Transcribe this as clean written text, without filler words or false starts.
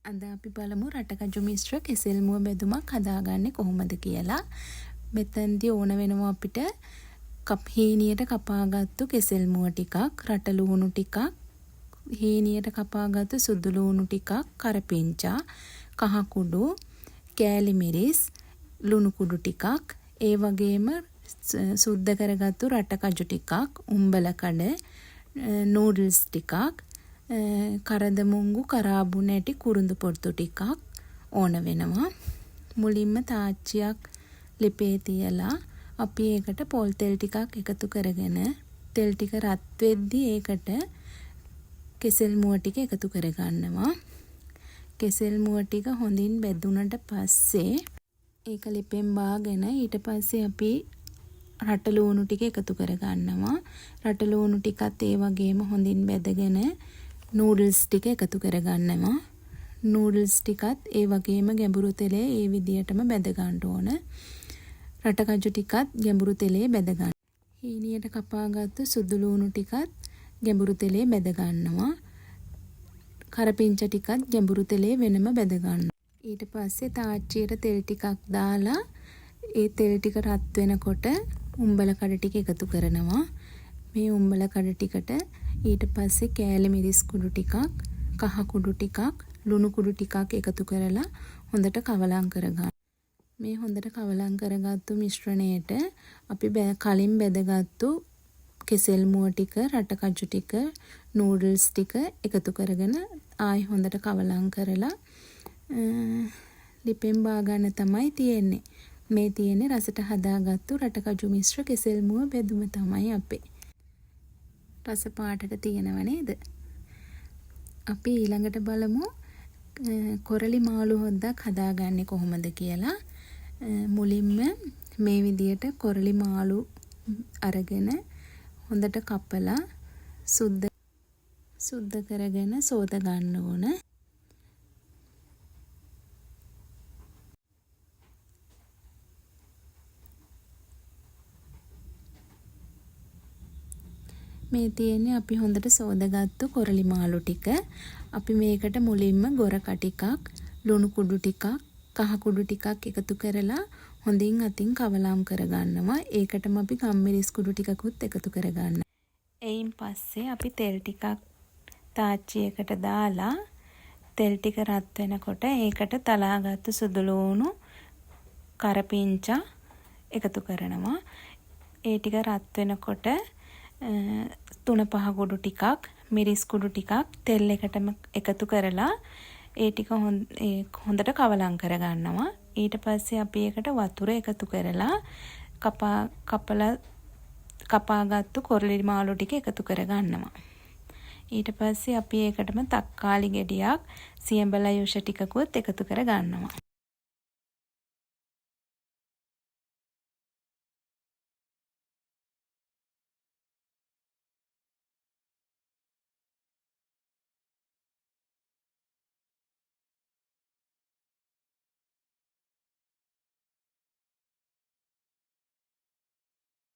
අද අපි බලමු රටකජු මිශ්‍ර කෙසෙල් මුව බැදුමක් හදාගන්නේ කොහොමද කියලා. මෙතනදී ඕන වෙනවා අපිට හීනියට කපාගත්තු කෙසෙල් මුව ටිකක්, රට ලුණු ටිකක්, හීනියට කපාගත්තු සුදු ලුණු ටිකක්, කරපිංචා, කහ කුඩු, කෑලි මිරිස්, ලුණු කුඩු ටිකක්, ඒ වගේම සුද්ධ කරගත්තු රටකජු ටිකක්, උම්බලකඩ, නූඩල්ස් ටිකක්, කරද මුංගු කරාබු නැටි කුරුඳු පොතු ටිකක් ඕන වෙනවා. මුලින්ම තාච්චියක් ලිපේ තියලා අපි ඒකට පොල් තෙල් ටිකක් එකතු කරගෙන තෙල් ටික රත් වෙද්දි ඒකට කෙසෙල් මුව ටික එකතු කරගන්නවා. කෙසෙල් මුව ටික හොඳින් බැදුනට පස්සේ ඒක ලිපෙන් බාගෙන ඊට පස්සේ අපි රට ලූණු ටික එකතු කරගන්නවා. රට ලූණු ටිකත් ඒ වගේම හොඳින් බැදගෙන නූඩල්ස් ටික එකතු කරගන්නවා. නූඩල්ස් ටිකත් ඒ වගේම ගැඹුරු තෙලේ ඒ විදියටම බැද ගන්න ඕන. රටකජු ටිකත් ගැඹුරු තෙලේ බැද ගන්න. හීනියට කපාගත්තු සුදු ලූණු ටිකත් ගැඹුරු තෙලේ බැද ගන්නවා. කරපිංච ටිකත් ගැඹුරු තෙලේ වෙනම බැද ගන්නවා. ඊට පස්සේ තාච්චියට තෙල් ටිකක් දාලා ඒ තෙල් ටික රත් වෙනකොට උම්බල කඩ ටික එකතු කරනවා. මේ උම්බල කඩ ටිකට ඊට පස්සේ කෑලි මිරිස් කුඩු ටිකක්, කහ කුඩු ටිකක්, ලුණු කුඩු ටිකක් එකතු කරලා හොඳට කවලම් කරගන්න. මේ හොඳට කවලම් කරගත්තු මිශ්‍රණයට අපි කලින් බැදගත්තු කෙසෙල් මුව ටික, රටකජු ටික, නූඩල්ස් ටික එකතු කරගෙන ආයි හොඳට කවලම් කරලා ලිපෙන් බාගන්න තමයි තියෙන්නේ. මේ තියෙන්නේ රසට හදාගත්තු රටකජු මිශ්‍ර කෙසෙල් මුව බැදුම තමයි අපේ. රස පාටට තියෙනව නේද? අපි ඊළඟට බලමු කොරලි මාළු හොද්දක් හදාගන්නේ කොහොමද කියලා. මුලින්ම මේ විදියට කොරලි මාළු අරගෙන හොඳට කපලා සුද්ධ කරගෙන සෝද ගන්න ඕන. මේ තියෙන්නේ අපි හොඳට සෝදගත්තු කොරලි මාළු ටික. අපි මේකට මුලින්ම ගොරක ටිකක්, ලුණු කුඩු ටිකක්, කහ කුඩු ටිකක් එකතු කරලා හොඳින් අතින් කවලම් කරගන්නවා. ඒකටම අපි ගම්මිරිස් කුඩු ටිකකුත් එකතු කරගන්නවා. එයින් පස්සේ අපි තෙල් ටිකක් තාච්චියකට දාලා තෙල් ටික රත් වෙනකොට ඒකට තලාගත්තු සුදු ලුණු, කරපිංචා එකතු කරනවා. ඒ ටික රත් වෙනකොට 3-5 කුඩු ටිකක්, මිරිස් කුඩු ටිකක් තෙල් එකටම එකතු කරලා ඒ ටික හොඳට කවලම් කරගන්නවා. ඊට පස්සේ අපි ඒකට වතුර එකතු කරලා කපාගත්තු කොරලි මාළු ටික එකතු කරගන්නවා. ඊට පස්සේ අපි ඒකටම තක්කාලි ගෙඩියක්, සියඹලා යුෂ ටිකකුත් එකතු කරගන්නවා.